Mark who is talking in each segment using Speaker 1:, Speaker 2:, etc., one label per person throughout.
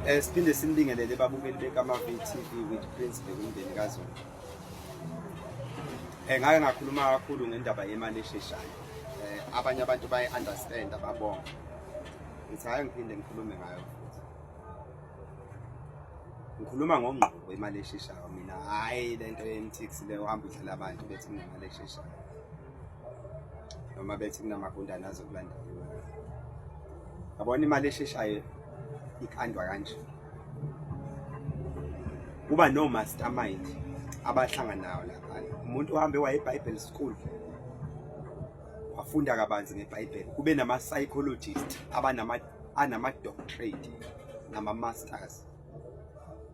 Speaker 1: Siphinde sinibingelele babukeli beKama VTV with Prince Bhekumndeni kaZulu. Ngake ngakhuluma kakhulu ngendaba yemali esheshayo. Abanye abantu baye understand ababonga. Ngithi hayi, ngiphinde ngikhulume ngayo futhi. Ngikhuluma ngongqobo imali esheshayo mina, hhayi lento ye-MTX le uhamba udlala abantu bethi kunemali esheshayo. Noma bethi kunamagundane azokulanda imali. Yabona, imali esheshayo ikhandwa kanje. Kuba no mastermind abahlanganayo lapha. Umuntu uhambe waye eBible school, wafunda kabanzi ngeBhayibheli, kube nama psychologist abanama anama doctorate nama masters,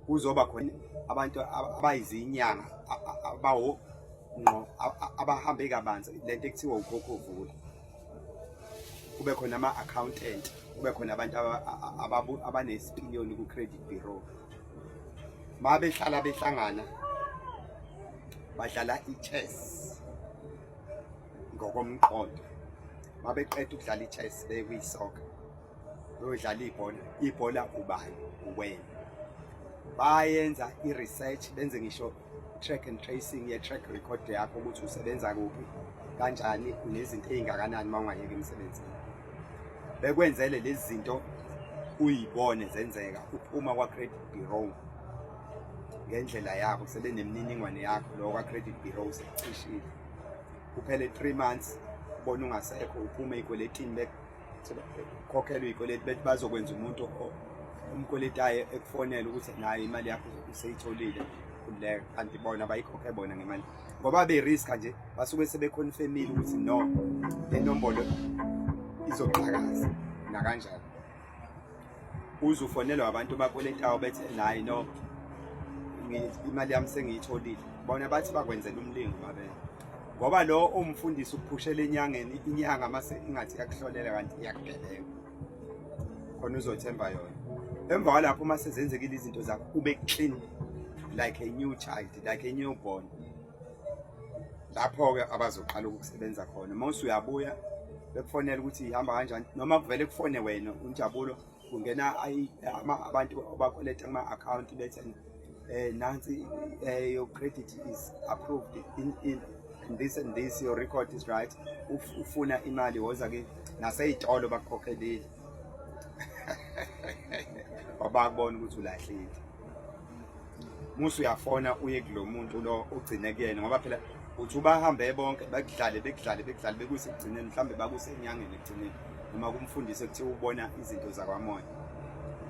Speaker 1: kuzoba khona abantu abayizinyanga abawo ngqo abahambe kabanzi lento ekuthiwa ukhokhovula, kube khona ama-accountant, kube khona abantu abanesipiliyoni ku-credit bureau. Ma behlala behlangana badlala i-chess ngokomqondo. Mabeqeda ukudlala i-chess bekuyisoka, beyodlala ibhola. Ibhola ubani? Uwena. Bayenza i-research, benze ngisho track and tracing ye-track record yakho ukuthi usebenza kuphi, kanjani, unezinto ey'ngakanani. Uma ungayeka emsebenzini, bekwenzele lezi zinto uyibone zenzeka uphuma kwa-credit bureau ngendlela yabo, sebenemininingwane yakho. Lo kwa-credit bureau sekucishile, kuphele 3 months ubona ungasekho, uphume ey'kweletini, bekhokhelwe iy'kweleti, bethi bazokwenza umuntu umkweletayo ekufonela ukuthi nayo imali yakho useyitholile, khululeka, kanti bona bayikhokhe bona ngemali ngoba be-riska nje, basuke sebeconfirmile ukuthi no, le nombolo izoqhakaza nakanjani. Uze ufonelwe abantu bakweletayo bethi nayi, no, imali yami sengiyitholile. Bona bathi bakwenzela umlingo mabele, ngoba lo umfundisi ukuphushela enyangeni, inyanga mase ingathi iyakuhlolela kanti iyakugebenga khona, uzothemba yona. Emva kwalapho, uma sezenzekile izinto zakho, ube clean like a new child, like a newborn. Lapho-ke abazoqala ukukusebenza khona. Uma usuyabuya bekufonela ukuthi ihamba kanjani, noma kuvele kufone wena unjabulo, kungena abantu abakweleta kuma-akhawunti bethi nansi your credit is approved in and this and this, your record is right, ufuna imali, woza ke. Nasey'tolo bakukhokhelile, wabakubona ukuthi ulahlile. Musu uyafona uye kulo muntu lo ugcine kuyena, ngoba phela uthi ubahambe bonke, bakudlale, bekudlale, bekudlale, bekuse ekugcineni mhlambe bakuse enyangeni ekugcineni noma kumfundise kuthiwa ubona izinto zakwamoya.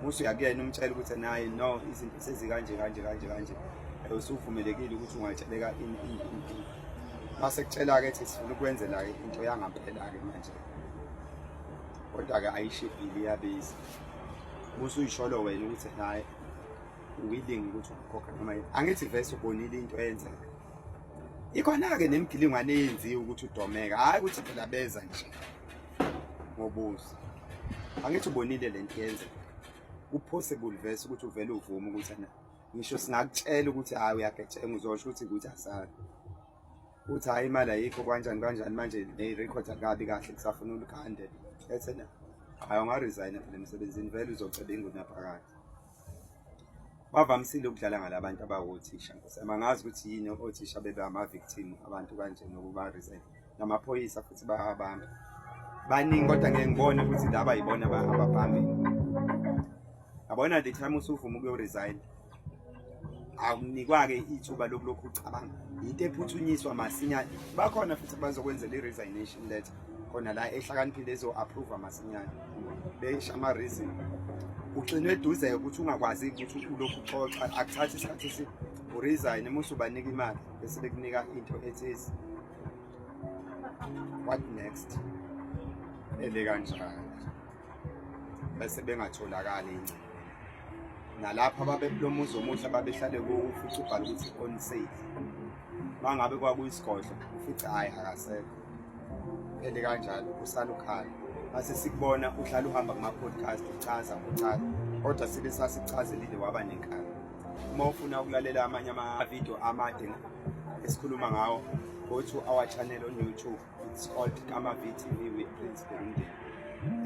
Speaker 1: Musu uyakuyena, umtshela ukuthi naye no, izinto sezikanje kanje kanje kanje, usuvumelekile ukuthi ungatsheleka in in in in. Mase kutshela-ke ethi sifuna ukwenzela-ke into yangampela-ke manje, kodwa-ke ayishibhile, iyabiza. Usuyisholo wena ukuthi naye willing ukuthi ungakhokha noma yini. Angithi vese ubonile into eyenzeka ikhona-ke nemigilingwane eyenziwe ukuthi udomeka, hhayi ukuthi phela beza nje ngobuzo. Angithi ubonile le nto yenzeka, ku-possible vese ukuthi uvele uvume ukuthi na ngisho singakutshela ukuthi hhayi, uyagejenga, uzosho ukuthi asali, uthi hhayi, imali ayikho, kanjani kanjani, manje ne-record akabi kahle, kusafuna ulikhande ethena. Hhayi, ungaresigna phela emsebenzini, vele uzoceba ingunaphakade. Bavamisile ukudlala ngalabantu abawothisha, nkosi yami. Angazi ukuthi yini othisha bebe ama-victim abantu kanje nokuba resign, namaphoyisa futhi bayabamba baningi, kodwa ngeke ngibone ukuthi laba yibona abaphambili. Yabona, the time usuvuma ukuyo-resign, akunikwa-ke ithuba lokulokhu ucabanga, into ephuthunyiswa masinyane. Bakhona futhi bazokwenzela i-resignation letter khona la ehlakaniphile, ezo-approve masinyane, besho ama-reason. Uxinwe eduze ukuthi ungakwazi ukuthi ulokhu uxoxa, akuthathi isikhathi esi uresign, uma usubanika imali bese bekunika into ethize, what next, ele kanjalo bese bengatholakali ingcebo. Nalapho ababe lo muzi omuhle ababehlale kuwo, ufice ubhala ukuthi on sale. Uma ngabe kwakuyisigodlo, ufice hhayi, akasekho, phele kanjalo, usala ukhala. Mase sikubona uhlala uhamba kuma-podcast, uchaza uchaza, kodwa sibe sasichazelile waba nenkani. Uma ufuna ukulalela amanye amavidiyo amade esikhuluma ngawo, go to our channel on YouTube. It's called Kama VTV with Prince Bhekundeni.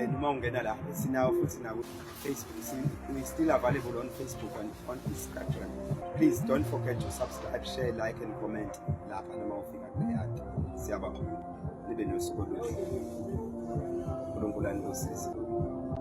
Speaker 1: And uma ungena la sinawo futhi naku Facebook, we still available on Facebook and on Instagram. Please don't forget to subscribe, share, like and comment lapha noma ufika kule yard. Siyabonga, nibe nosuku oluhle. uNkulunkulu anibusise.